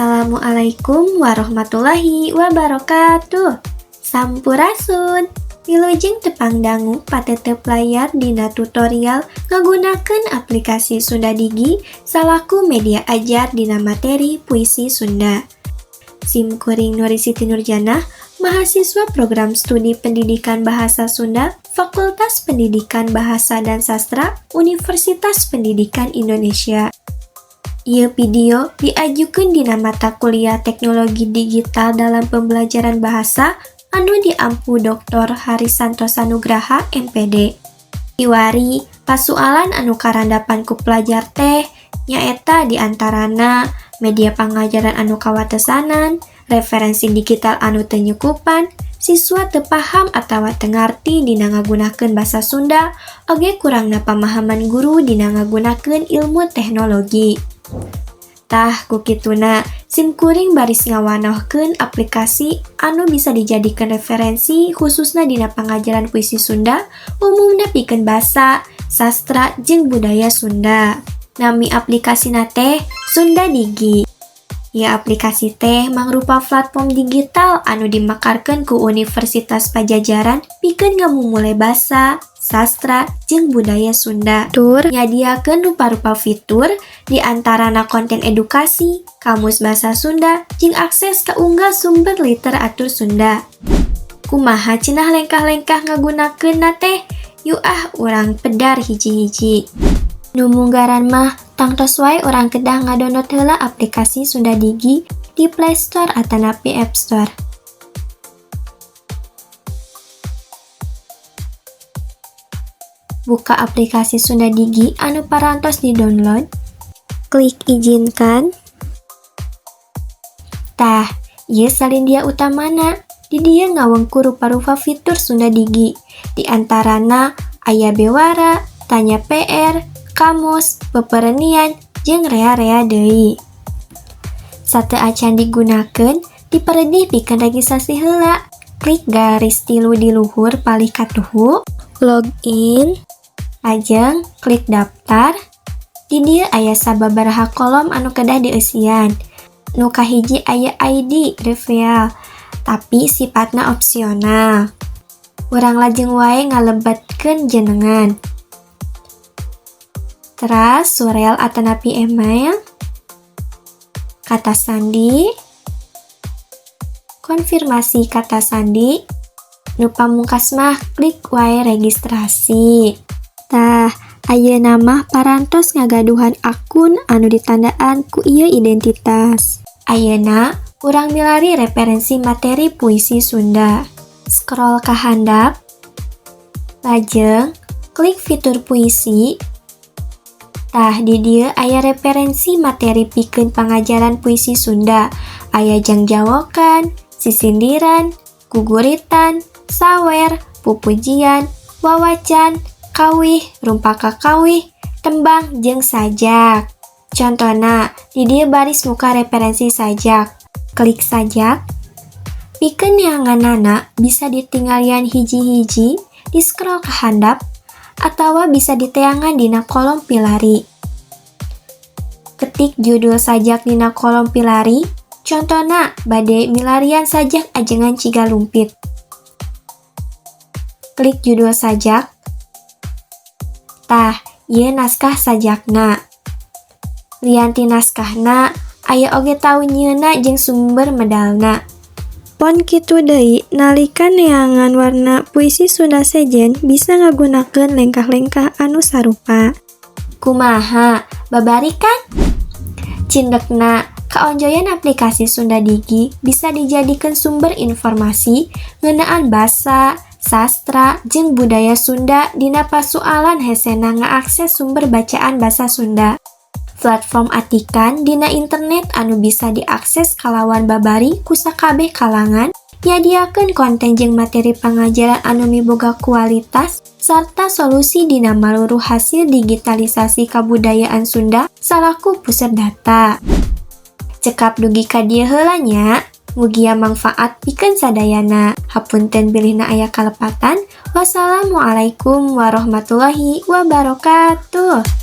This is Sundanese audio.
Assalamualaikum warahmatullahi wabarakatuh. Sampurasun. Wilujeng tepang dangu patetep layar dina tutorial ngagunakeun aplikasi Sunda Digi salaku media ajar dina materi puisi Sunda. Sim kuring Nuri Siti Nurjanah, mahasiswa program studi Pendidikan Bahasa Sunda, Fakultas Pendidikan Bahasa dan Sastra, Universitas Pendidikan Indonesia. Ieu video diajukeun dina mata kuliah Teknologi Digital dalam Pembelajaran Bahasa anu diampu Dr. Hari Santosa Nugraha, MPD. Kiwari pasualan anu karandapan ku pelajar teh nyaeta diantarana media pangajaran anu kawatesanan, referensi digital anu teu nyukupan, siswa teu paham atawa teu ngarti dina ngagunakeun basa Sunda, oge kurangna pamahaman guru dina ngagunakeun ilmu teknologi. Tah ku kituna sim kuring baris ngawanohkeun aplikasi anu bisa dijadikeun referensi khususna dina pangajaran puisi Sunda, umumna pikeun basa, sastra, jeung budaya Sunda. Nami aplikasina teh Sunda Digi. Ieu aplikasi teh mangrupa platform digital anu dimekarkeun ku Universitas Padjadjaran pikeun ngamumule basa, sastra, jeung budaya Sunda. Tur nyadiakeun rupa-rupa fitur diantarana konten edukasi, kamus basa Sunda, jeung akses ka unggal sumber literatur Sunda. Kumaha cenah lengkah-lengkah ngagunakeunna teh? Yuk ah, urang pedar hiji-hiji. Nu munggaran mah tangtos wae urang kedah ngadownload heula aplikasi Sunda Digi di Play Store atanapi App Store. Buka aplikasi Sunda Digi anu parantos di-download. Klik izinkan. Tah, ieu salindia utamana. Di dieu ngawengku rupa-rupa fitur Sunda Digi. Di antarana aya bewara, tanya PR, kamus, peperenian, jeung rea-rea deui. Sateuacan digunakeun, diperedih pikeun registrasi heula. Klik garis tilu di luhur palih katuhu, login, lajeng klik daftar. Di dieu aya sababaraha kolom anu kedah dieusian. Nu kahiji aya ID reveal, tapi sifatna opsional. Urang lajeng wae ngalebetkeun jenengan. Teras surel atanapi email, kata sandi, konfirmasi kata sandi, nu pamungkas mah klik wae registrasi. Tah, ayeuna mah parantos ngagaduhan akun anu ditandaan ku ieu identitas. Ayeuna urang milari referensi materi puisi Sunda. Scroll ka handap, lajeng klik fitur puisi. Tah, di dieu aya referensi materi pikeun pangajaran puisi Sunda. Aya jangjawokan, sisindiran, guguritan, sawer, pupujian, wawacan, kawih, rumpaka kawih, tembang, jeung sajak. Contona, di dieu baris muka referensi sajak. Klik sajak. Pikeun neanganana bisa ditinggalian hiji-hiji, di scroll ka handap, atawa bisa diteangan dina kolom pilari. Ketik judul sajak dina kolom pilari, contona bade milarian sajak ajengan Cigalumpit. Klik judul sajak. Tah, ieu naskah sajakna. Lian ti naskahna, aya oge taun nyieunna jeung sumber medalna. Pon kitu deui, nalika neangan warna puisi Sunda sejen bisa ngagunakeun lengkah-lengkah anu sarupa. Kumaha, babari kan? Cindekna, kaonjoyan aplikasi Sunda Digi bisa dijadikeun sumber informasi ngeunaan basa, sastra, jeung budaya Sunda dina pasualan hesena ngaakses sumber bacaan basa Sunda. Platform atikan dina internet anu bisa diakses kalawan babari ku sakabeh kalangan, nyadiakeun konten jeung materi pangajaran anu miboga kualitas sarta solusi dina maluruh hasil digitalisasi kabudayaan Sunda salaku pusat data. Cekap dugi ka dieu heula nya, mugia mangfaat pikeun sadayana. Hapunten bilihna aya kalepatan. Wassalamualaikum warahmatullahi wabarakatuh.